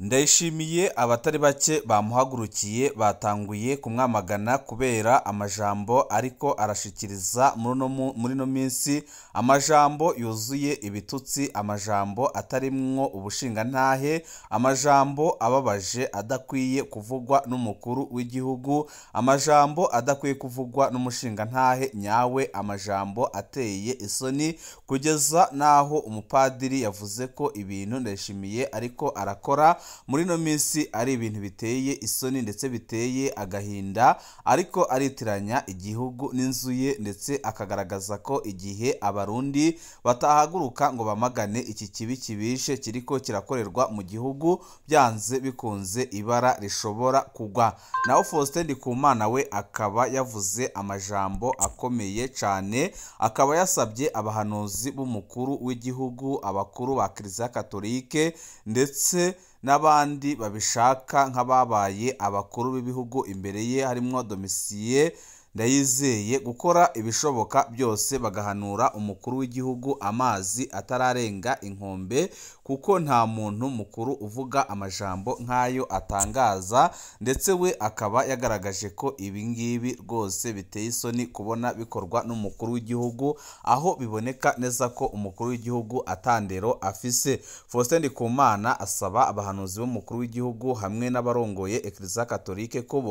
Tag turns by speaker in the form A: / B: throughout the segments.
A: Ndayishimiye abatari bake bamuhagurukiye batanguye kumwamagana kubera amajambo ariko arashikiriza muri no minsi, amajambo yuzuye ibitutsi, amajambo atarimwo ubushingantahe, amajambo ababaje adakwiye kuvugwa n'umukuru w'igihugu, amajambo adakwiye kuvugwa n'umushingantahe nyawe, amajambo ateye isoni kugeza naho umupadiri yavuze ko ibintu Ndayishimiye ariko arakora muri no minsi ari ibintu biteye isoni ndetse biteye agahinda, ariko aritiranya igihugu n'inzu ye, ndetse akagaragaza ko igihe abarundi batahaguruka ngo bamagane iki kibi kibishe kiriko kirakorerwa mu gihugu, byanze bikunze ibara rishobora kugwa. Naho Faustin Ndikumana we akaba yavuze amajambo akomeye cane, akaba yasabye abahanuzi b'umukuru w'igihugu, abakuru ba Kiliziya Katolike ndetse n'abandi babishaka nk'ababaye abakuru b'ibihugu imbere ye, harimwo Domitien Ndayizeye, gukora ibishoboka byose bagahanura umukuru w'igihugu amazi atararenga inkombe, kuko nta muntu mukuru uvuga amajambo nk'ayo atangaza. Ndetse we akaba yagaragaje ko ibi ngibi rwose biteye isoni kubona bikorwa n'umukuru w'igihugu, aho biboneka neza ko umukuru w'igihugu atandero afise. Faustin Ndikumana asaba abahanuzi b'umukuru w'igihugu hamwe n'abarongoye Eklezia Katolike ko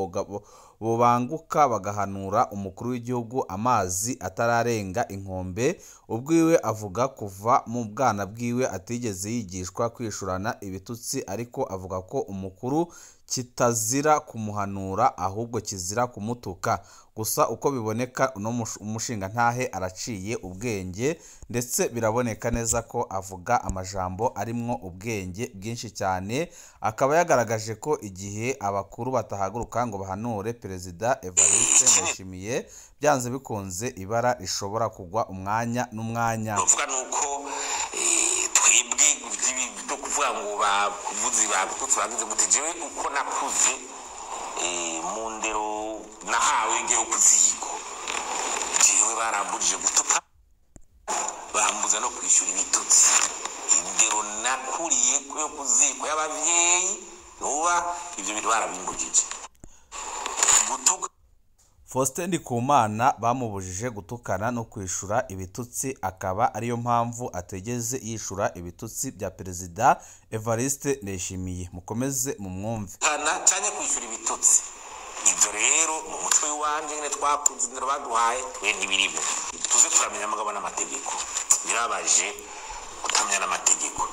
A: bobanguka bagahanura umukuru w'igihugu amazi atararenga inkombe. Ubwiwe avuga kuva mu bwana bwiwe atigeze yigishwa kwishurana ibitutsi, ariko avuga ko umukuru kitazira kumuhanura ahubwo kizira kumutuka. Gusa uko biboneka uno umushingantahe araciye ubwenge, ndetse biraboneka neza ko avuga amajambo arimwo ubwenge bwinshi cyane. Akaba yagaragaje ko igihe abakuru batahaguruka ngo bahanure Perezida Evariste Ndayishimiye, byanze bikunze ibara rishobora kugwa umwanya n'umwanya.
B: Uvuga nuko twebwe byo kuvuga ngo bakuvuzi bagututse bagize gute, jewe uko nakuze mu ndero nahawe ngiye kuziko, jewe barambujije gutuka, bambuza no kwishyura ibitutsi. Indero nakuriye yo kuziko y'abavyeyi nuba ivyo bintu barabimbujije gutuka.
A: Faustin Ndikumana bamubujije gutukana no kwishura ibitutsi, akaba ariyo mpamvu ategeze yishura ibitutsi bya Perezida Evariste Ndayishimiye. Mukomeze mumwumve.
B: Kana cyane kwishura ibitutsi ivyo rero mu mutwe wanje nyene twakuze indero baduhaye twe ntibirimo, tuze turamenya amagabo n'amategeko. Birabaje kutamenya n'amategeko.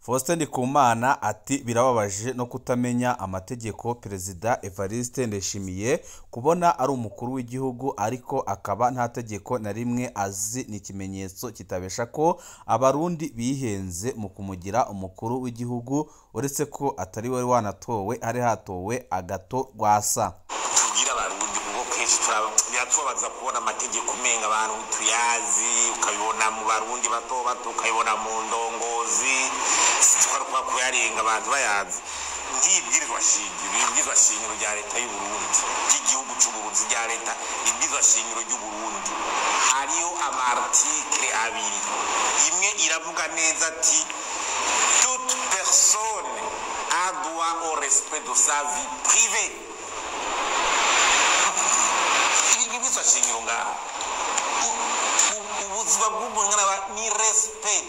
A: Faustin Ndikumana ati birababaje no kutamenya amategeko. Perezida Evariste Ndayishimiye kubona ari umukuru w'igihugu ariko akaba nta tegeko na rimwe azi, ni ikimenyetso kitabesha ko abarundi bihenze mu kumugira umukuru w'igihugu, uretse ko atari we wanatowe, hari hatowe Agathon Rwasa.
B: Tubwira abarundi kuko kenshi biratubabaza kubona amategeko umenga abantu tuyazi, ukabibona mu barundi bato bato, ukabibona mu ndongozi, twari kuyarenga abantu bayazi. Nk'ibwirizwa shingiro, ibwirizwa shingiro rya leta y'u Burundi, ry'igihugu c'u Burundi, rya leta, ibwirizwa shingiro ry'u Burundi, hariyo ama article abiri. Imwe iravuga neza ati toute personne a droit au respect de sa vie privée. Ibwirizwa shingiro ngaho ubuzima bw'umuntu ni respect.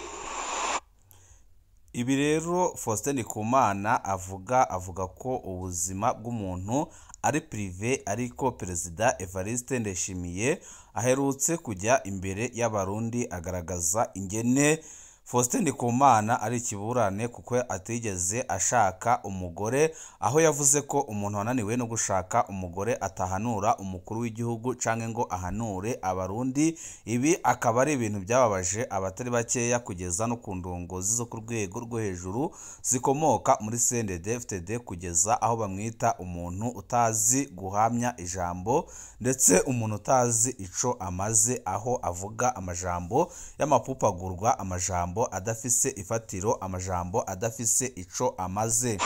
A: Ibi rero Faustin Ndikumana avuga ko ubuzima bw'umuntu ari privé, ariko Perezida Evariste Ndayishimiye aherutse kujya imbere y'abarundi agaragaza ingene Faustin Ndikumana ari ikiburane kuko atigeze ashaka umugore, aho yavuze ko umuntu wananiwe no gushaka umugore atahanura umukuru w'igihugu canke ngo ahanure abarundi. Ibi akaba ari ibintu byababaje abatari bakeya kugeza no ku ndongozi zo ku rwego rwo hejuru zikomoka muri CNDD-FDD, kugeza aho bamwita umuntu utazi guhamya ijambo ndetse umuntu utazi ico amaze, aho avuga amajambo y'amapupagurwa, amajambo adafise ifatiro, amajambo adafise ico amaze.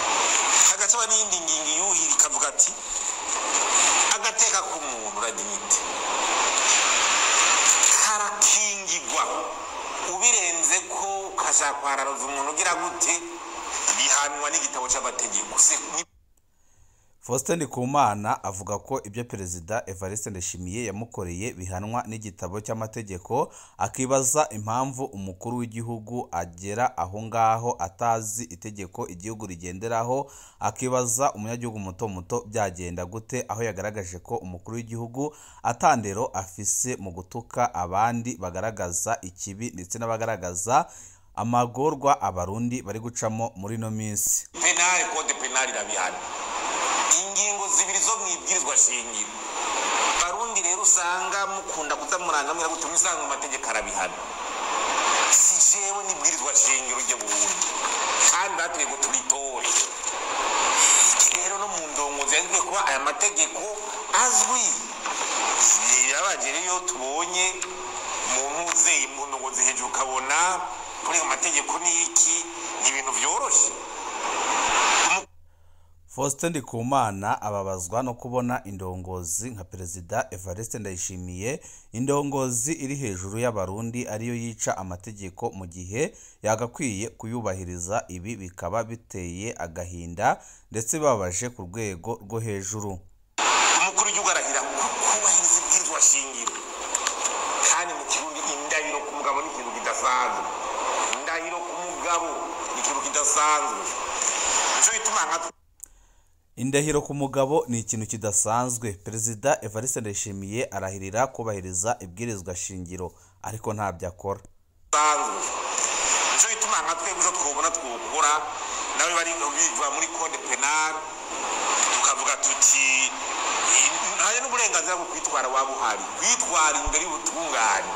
B: Hagati n'indi ngingo yuhira ikavuga ati agateka k'umuntu la dignité karakingirwa, ubirenze ko ukashaka kwararuza umuntu ugira gute Bihanwa n'igitabo cy'amategeko.
A: Faustin Ndikumana avuga ko ibyo Perezida Evariste Ndayishimiye yamukoreye bihanwa n'igitabo cy'amategeko, akibaza impamvu umukuru w'igihugu agera aho ngaho atazi itegeko igihugu rigenderaho, akibaza umunyagihugu muto muto byagenda gute, aho yagaragaje ko umukuru w'igihugu atandero afise mu gutuka abandi bagaragaza ikibi ndetse n'abagaragaza amagorwa abarundi bari gucamo muri ino minsi.
B: Pénal, code pénal irabihana, ingingo zibiri zo mwibwirizwa shingiro. Barundi rero usanga mukunda kuza murangamira gutuma usanga mu mategeko arabihana. Si jewe, n'ibwirizwa shingiro ryo Burundi, kandi batuye ngo turitore. Rero no mu ndongozi yazwiye kuba aya mategeko azwi. Birabaje rero iyo tubonye mu ntuze mu ndongozi hejuru, ukabona kurenga amategeko ni iki, ni ibintu vyoroshe.
A: Faustin Ndikumana ababazwa no kubona indongozi nka Perezida Evariste Ndayishimiye, indongozi iri hejuru y'abarundi, ariyo yica amategeko mu gihe yagakwiye kuyubahiriza. Ibi bikaba biteye agahinda ndetse bibabaje ku rwego rwo hejuru.
B: Umukuru w'igihugu arahira kubahiriza ibwirizwa shingiro, kandi mu Kirundi indahiro ku mugabo ni ikintu kidasanzwe. Indahiro ku mugabo ni ikintu kidasanzwe, nico gituma nka
A: Indahiro ku mugabo ni ikintu kidasanzwe. Perezida Evariste Ndayishimiye arahirira kubahiriza ibwirizwa shingiro, ariko ntabyo akora.
B: Sanzwe, nico gituma nka twebwe ico twobona twokora, nawe bari biva muri code pénal, tukavuga tuti ntaye n'uburenganzira bwo kwitwara waba uhari, kwitwara imbere y'ubutungane.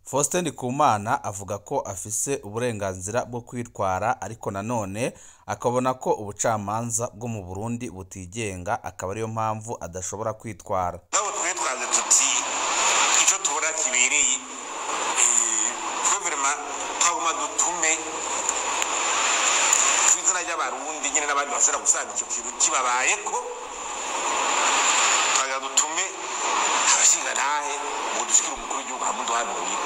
A: Faustin Ndikumana avuga ko afise uburenganzira bwo kwitwara, ariko nanone akabona ko ubucamanza bwo mu Burundi butigenga, akaba ariyo mpamvu adashobora kwitwara.
B: Nabo twe twaze tuti ico tubona kibereye, twe vraiment twaguma dutume kw'izina ry'abarundi nyene n'abandi bashobora gusanga ico kintu kibabayeko, twagira dutume abashingantahe ngo dushikire umukuru w'igihugu hamwe duhanurire.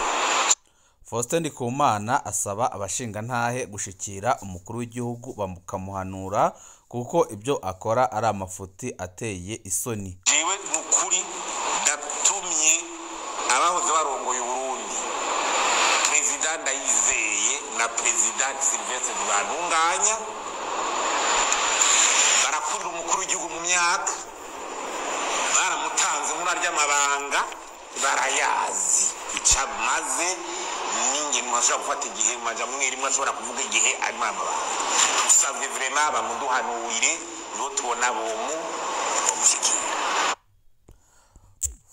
A: Faustin Ndikumana asaba abashingantahe gushikira umukuru w'igihugu bakamuhanura, kuko ibyo akora ari amafuti ateye isoni.
B: Jewe nukuri ndatumye abahoze barongoye Uburundi, Perezida Ndayizeye na Perezida Sylvestre Ntibantunganya, barakurira umukuru w'igihugu mu myaka, baramutanze muri arya mabanga, barayazi ico amaze n'ingene umuntu ashobora gufata igihe maja mwe rimwe ashobora kuvuga igihe arimo amabanga. Usabwe vraiment bamuduhanurire, nibo tubona bomu bamushikira.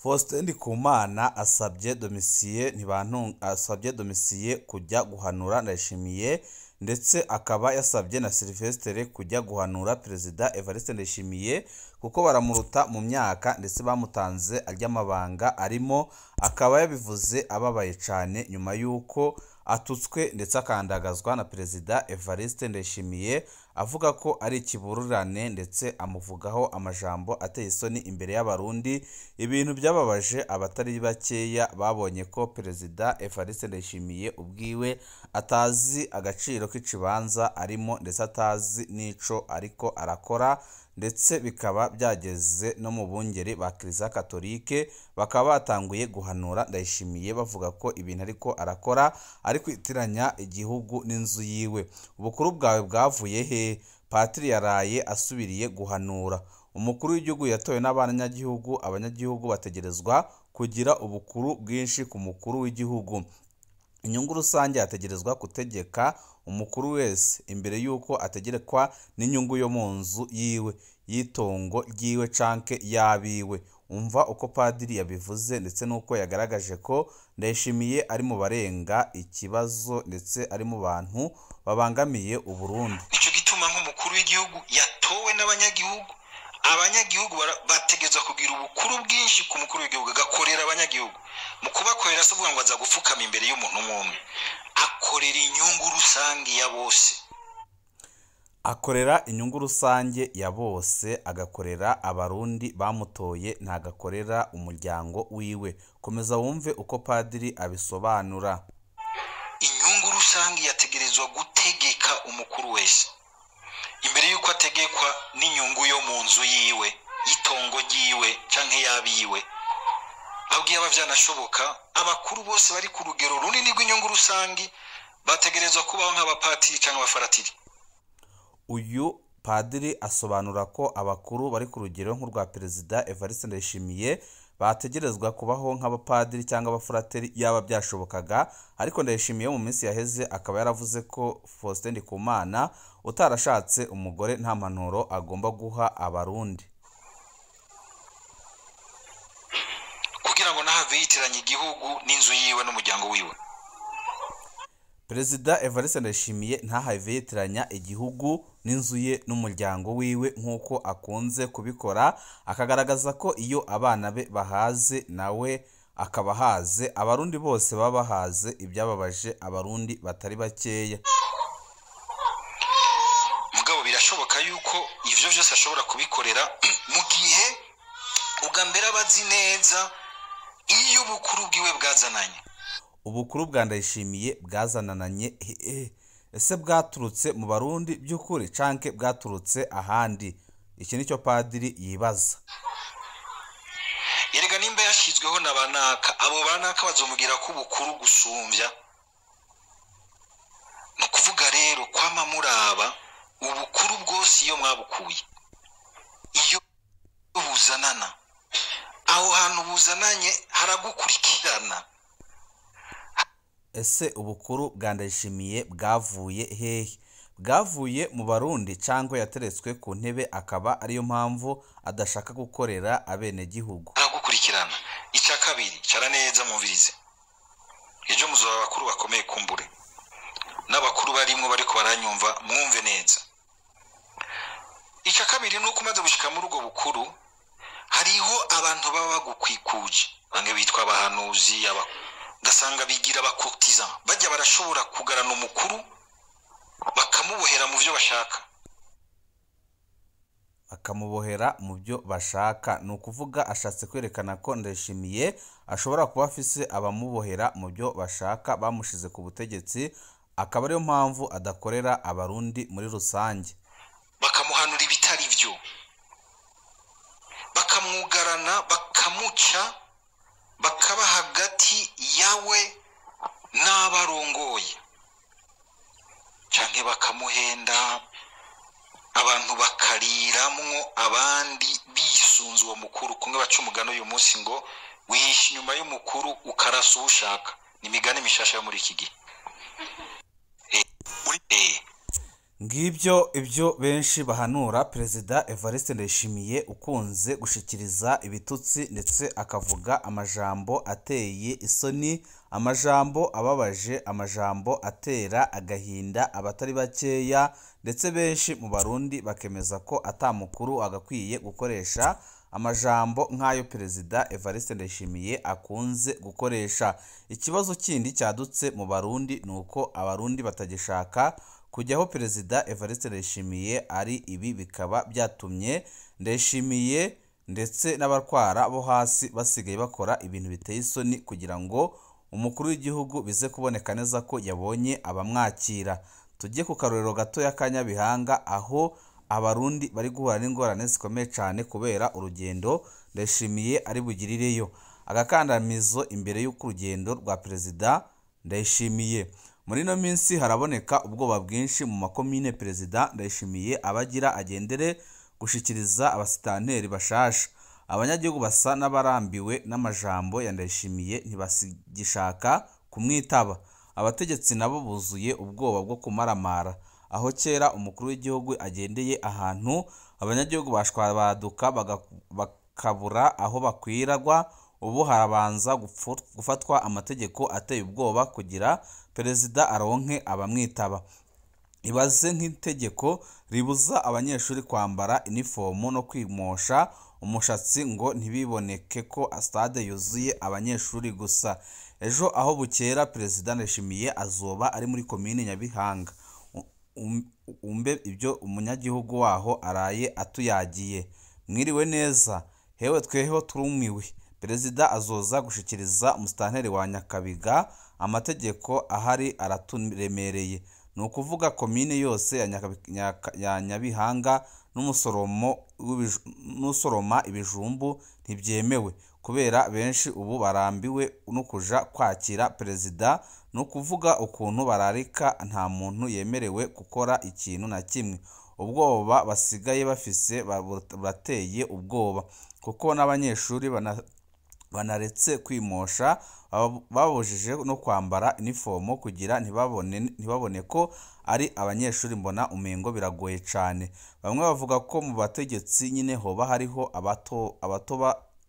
A: Faustin Ndikumana asabye Domitien Ntibantu, asabye Domitien kujya guhanura Ndayishimiye, ndetse akaba yasabye na Sylvestre kujya guhanura Perezida Evariste Ndayishimiye, kuko baramuruta mu myaka ndetse bamutanze arya mabanga arimo. Akaba yabivuze ababaye cyane nyuma y'uko atutswe ndetse akandagazwa na Perezida Evariste Ndayishimiye, avuga ko ari ikibururane, ndetse amuvugaho amajambo ateye isoni imbere y'abarundi, ibintu byababaje abatari bakeya babonye ko Perezida Evariste Ndayishimiye ubwiwe atazi agaciro k'ikibanza arimo, ndetse atazi n'ico ariko arakora, ndetse bikaba byageze no mu bungeri ba Kiliziya Katolike bakaba batanguye guhanura Ndayishimiye, bavuga ko ibintu ariko arakora ari kwitiranya igihugu n'inzu yiwe. Ubukuru bwawe bwavuye he? Patiri yaraye asubiriye guhanura umukuru w'igihugu yatowe n'abanyagihugu. Abanyagihugu bategerezwa kugira ubukuru bwinshi ku mukuru w'igihugu. Inyungu rusange yategerezwa gutegeka umukuru wese imbere y'uko ategerekwa n'inyungu yo mu nzu yiwe, y'itongo ryiwe canke y'abiwe. Umva uko padiri yabivuze ndetse n'uko yagaragaje ko Ndayishimiye ari mu barenga ikibazo, ndetse ari mu bantu babangamiye Uburundi.
C: Nicyo gituma nk'umukuru w'igihugu yatowe n'abanyagihugu, abanyagihugu bategerezwa kugira ubukuru bwinshi ku mukuru w'igihugu, agakorera abanyagihugu. Mu kubakorera si ukuvuga ngo aza gupfukama imbere y'umuntu umwe umwe, akorera inyungu rusange ya bose.
A: Akorera inyungu rusange ya bose, agakorera abarundi bamutoye, ntagakorera umuryango wiwe. Komeza wumve uko padiri abisobanura.
C: Inyungu rusange yategerezwa Ategerezwa gutegeka umukuru wese imbere y'uko ategekwa n'inyungu yo mu nzu yiwe, y'itongo ryiwe canke y'abiwe. Abwiye aba vyanashoboka, abakuru bose bari ku rugero runini rw'inyungu rusangi bategerezwa kubaho nk'abapatiri canke abafaratiri.
A: Uyu padiri asobanura ko abakuru bari ku rugero nk'urwa Perezida Evariste Ndayishimiye bategerezwa kubaho nk'abapadiri cyangwa abafurateri yaba byashobokaga, ariko Ndayishimiye mu minsi yaheze akaba yaravuze ko Faustin Ndikumana utarashatse umugore nta mpanuro agomba guha abarundi,
C: kugira ngo ntahave yitiranya igihugu n'inzu yiwe n'umuryango wiwe.
A: Perezida Evariste Ndayishimiye ntahave yitiranya igihugu n'inzu ye n'umuryango wiwe nk'uko akunze kubikora, akagaragaza ko iyo abana be bahaze nawe akaba ahaze, abarundi bose baba bahaze, ibyababaje abarundi batari bakeya.
C: Mugabo birashoboka yuko ivyo vyose ashobora kubikorera mu gihe ubwa mbere abazi neza iyo ubukuru bwiwe bwazananye.
A: Ubukuru bwa Ndayishimiye bwazanananye ese bwaturutse mu barundi by'ukuri canke bwaturutse ahandi? Iki nicyo padiri yibaza.
C: Erega nimba yashizweho na banaka, abo banaka bazomugira ko ubukuru gusumvya. Ni ukuvuga rero kwama muraba ubukuru bwose iyo mwabukuye, iyo buzanana, aho hantu buzananye haragukurikirana.
A: Ese ubukuru bwa Ndayishimiye bwavuye hehe? Bwavuye mu barundi cyangwa yateretswe ku ntebe akaba ariyo mpamvu adashaka gukorera abenegihugu?
C: Haragukurikirana. Icya kabiri, cara neza mumvirize, ejo muzoba abakuru bakomeye kumbure, n'abakuru barimwo bariko baranyumva mwumve neza. Icya kabiri ni uko umaze gushika muri ubwo bukuru hariho abantu baba bagukwikuje, bamwe bitwa abahanuzi, ugasanga bigira abakotiza, bajya barashobora kugarana umukuru bakamubohera mu byo bashaka.
A: Bakamubohera mu byo bashaka, ni ukuvuga ashatse kwerekana ko Ndayishimiye ashobora kuba afise abamubohera mu byo bashaka bamushize ku butegetsi, akaba ariyo mpamvu adakorera abarundi muri rusange.
C: Bakamuhanura ibitari byo, bakamwugarana, bakamuca, bakaba hagati yawe n'abarongoye, canke bakamuhenda, abantu bakariramwo abandi bisunze uwo mukuru. Kumwe baca umugani uyu munsi ngo wihisha inyuma y'umukuru ukarasa uwo ushaka. Ni imigani mishasha yo muri iki gihe.
A: Ngibyo ibyo benshi bahanura Perezida Evariste Ndayishimiye ukunze gushikiriza ibitutsi ndetse akavuga amajambo ateye isoni, amajambo ababaje, amajambo atera agahinda abatari bakeya, ndetse benshi mu barundi bakemeza ko atamukuru agakwiye gukoresha amajambo nk'ayo Perezida Evariste Ndayishimiye akunze gukoresha. Ikibazo kindi cyadutse mu barundi ni uko abarundi batagishaka kujyaho Perezida Evariste Ndayishimiye ari, ibi bikaba byatumye Ndayishimiye ndetse n'abatwara bo hasi basigaye bakora ibintu biteye isoni kugira ngo umukuru w'igihugu bize kuboneka neza ko yabonye abamwakira. Tujye ku karorero gatoya ka Nyabihanga aho abarundi bari guhura n'ingorane zikomeye cyane kubera urugendo Ndayishimiye ari bugirireyo. Agakandamizo imbere y'uko urugendo rwa Perezida Ndayishimiye. Muri ino minsi haraboneka ubwoba bwinshi mu makomine Perezida Ndayishimiye abagira agendere gushikiriza abasitanteri bashasha. Abanyagihugu basa n'abarambiwe n'amajambo ya Ndayishimiye ntibasigishaka kumwitaba. Abategetsi nabo buzuye ubwoba bwo kumaramara. Aho kera umukuru w'igihugu agendeye ahantu abanyagihugu bashwabaduka bakabura aho bakwiragwa, ubu harabanza gufatwa amategeko ateye ubwoba kugira Perezida aronke abamwitaba. Ibaze nk'itegeko ribuza abanyeshuri kwambara inifomo no kwimosha umushatsi ngo ntibiboneke ko stade yuzuye abanyeshuri gusa. Ejo aho bukera Perezida Ndayishimiye azoba ari muri komine Nyabihanga. Umbe ibyo umunyagihugu waho araye atuyagiye. Mwiriwe neza, hewe tweho turumiwe. Perezida azoza gushikiriza umusitanteri wa Nyakabiga amategeko ahari araturemereye. Ni ukuvuga komine yose ya Nyabihanga n'usoroma ibijumbu ntibyemewe, kubera benshi ubu barambiwe no kuja kwakira perezida. Ni ukuvuga ukuntu bararika, nta muntu yemerewe gukora ikintu na kimwe. Ubwoba basigaye bafise burateye ubwoba, kuko n'abanyeshuri banaretse kwimosha, babujije no kwambara inifomo kugira ntibabone ko ari abanyeshuri. Mbona umengo biragoye cane. Bamwe bavuga ko mu bategetsi nyine hoba hariho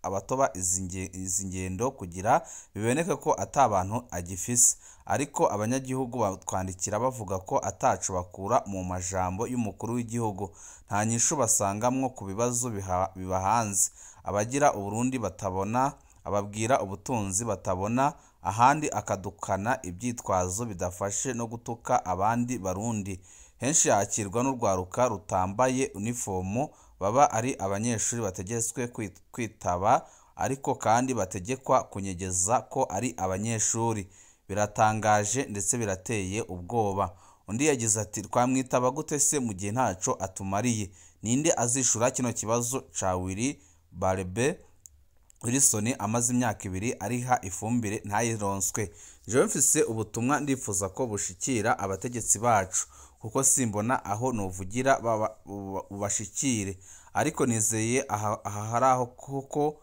A: abatoba izi ngendo kugira biboneke ko ata bantu agifise, ariko abanyagihugu batwandikira bavuga ko ataco bakura mu majambo y'umukuru w'igihugu, nta nyishu basangamwo ku bibazo bibahanze. Abagira Uburundi batabona, ababwira ubutunzi batabona, ahandi akadukana ivyitwazo bidafashe no gutuka abandi Barundi. Henshi yakirwa n'urwaruka rutambaye unifomo, baba ari abanyeshuri bategetswe kwitaba, ariko kandi bategekwa kunyegeza ko ari abanyeshuri. Biratangaje ndetse birateye ubwoba. Undi yagize ati twamwitaba gute se mu gihe ntaco atumariye? Ninde azishura kino kibazo ca Willy Barebe Wilson amaze imyaka 2 ariha ifumbire ntayironswe? Jewe mfise ubutumwa ndifuza ko bushikira abategetsi bacu, kuko simbona aho novugira bubashikire, ariko nizeye aha haraho kuko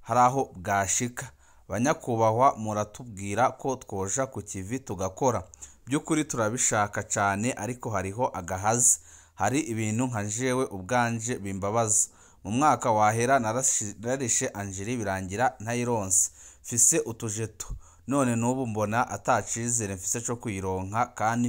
A: haraho bwashika. Banyakubahwa, muratubwira ko twoja ku kivi tugakora, by'ukuri turabishaka cane, ariko hariho agahazi. Hari ibintu nka jewe ubwanje bimbabaza. Mu mwaka wahera nararishe Angeli birangira ntayironse, mfise utujeto, none n'ubu mbona atacizere mfise co kuyironka, kandi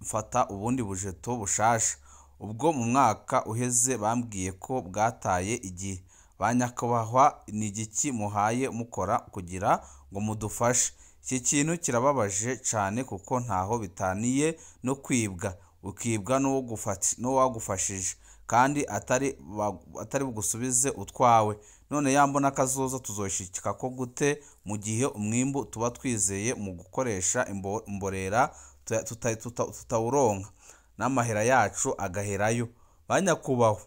A: mfata ubundi bujeto bushasha. Ubwo mu mwaka uheze bambwiye ko bwataye igihe. Banyakubahwa, ni igiki muhaye mukora kugira ngo mudufashe? Iki kintu kirababaje cane, kuko ntaho bitaniye no kwibwa, ukibwa n'uwagufashije kandi atari bugusubize utwawe. None yambona kazoza tuzoshikika ko gute mu gihe umwimbu tuba twizeye mu gukoresha imborera tutawuronka, n'amahera yacu agaherayo? Banyakubahwa,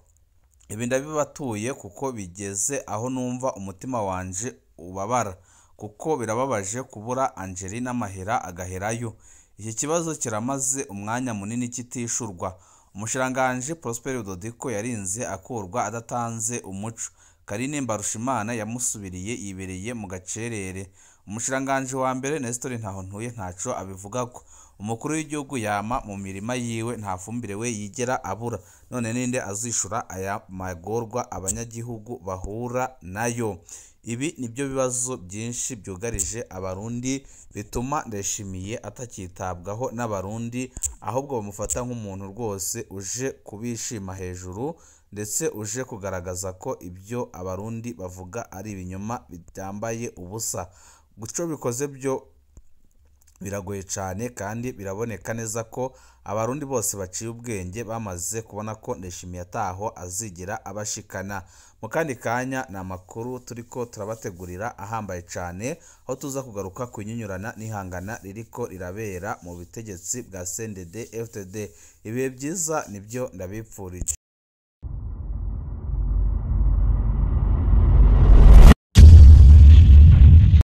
A: ibi ndabibatuye kuko bigeze aho numva umutima wanje ubabara, kuko birababaje kubura Angeli n'amahera agaherayo. Iki kibazo kiramaze umwanya munini kitishurwa. Umushikiranganji Prosper Rudodiko yarinze akurwa adatanze umuco. Karine Mbarushimana yamusubiriye yibereye mu gacerere. Umushikiranganji wa mbere Nestor Ntahontuye ntaco abivugako. Umukuru w'igihugu yama mu mirima yiwe, nta fumbire we yigera abura. None ninde azishura aya magorwa abanyagihugu bahura nayo? Ibi nibyo bibazo byinshi byugarije Abarundi, bituma Ndayishimiye atakitabwaho n'Abarundi, ahubwo bamufata nk'umuntu rwose uje kubishima hejuru, ndetse uje kugaragaza ko ibyo Abarundi bavuga ari ibinyoma bitambaye ubusa. Guco bikoze byo biragoye cane, kandi biraboneka neza ko Abarundi bose baciye ubwenge bamaze kubona ko Ndayishimiye ataho azigira abashikana. Mu kandi kanya ni amakuru turiko turabategurira ahambaye cane, aho tuza kugaruka kunyinyurana n'ihangana ririko rirabera mu butegetsi bwa CNDD FDD. Ibihe byiza nibyo ndabipfurije.